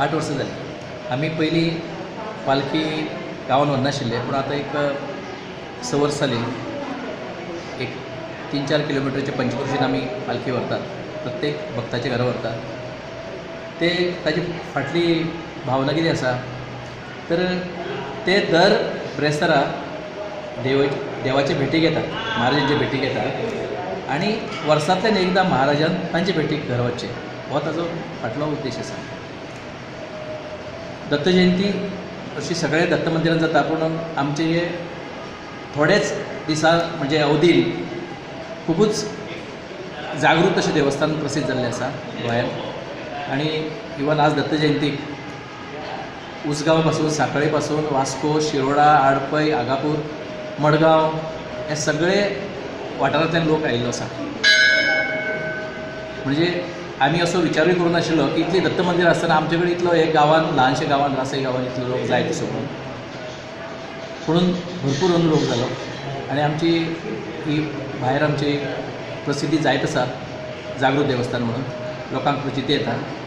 8 वर्सां जालीं. आमी पयलीं पालखी गांवान व्हरनाशिल्ले, पूण आतां एक 6 वर्सां जालीं, एक 3-4 किलोमिटरचे पंचक्रोशीन आमी पालखी व्हरतात, प्रत्येक भक्ताच्या घरा व्हरतात. ते ताजी फाटली भावना कितें आसा तर ते दर ब्रेस्तारा देवाचे भेटीक येतात, महाराजांचे भेटीक येतात आनी वर्सांतल्यान एकदां महाराजान तांचे भेटीक घर वचचें, हो ताजो फाटलो उद्देश आसा. दत्त जयंती अशी सगळ्या दत्त मंदिरान जाता, पूण आमचे हे थोडेच दिसा म्हणजे अवधीन खुबूच जागृत अशें देवस्थान प्रसिद्ध जाल्लें आसा गोंयांत. आनी इवन आज दत्त जयंतीक उसगांव पासून, सांखळे पासून, वास्को, शिरोडा, आडपय, आगापूर, मडगांव हे सगळे वाठारांतल्यान लोक आयिल्लो आसा. म्हणजे आमी असो विचारूय करूं नाशिल्लो की इतलीं दत्त मंदिर आसतना आमचे कडेन इतलो एक गांवान, ल्हानशा गांवान, रासय गांवान इतलो लोक जायत असो म्हणून. पुणून भरपूर लोक जालो आनी आमची ही भायर आमची प्रसिद्धी जायत आसा जागृत देवस्थान म्हणून लोकांक प्रचिती येता.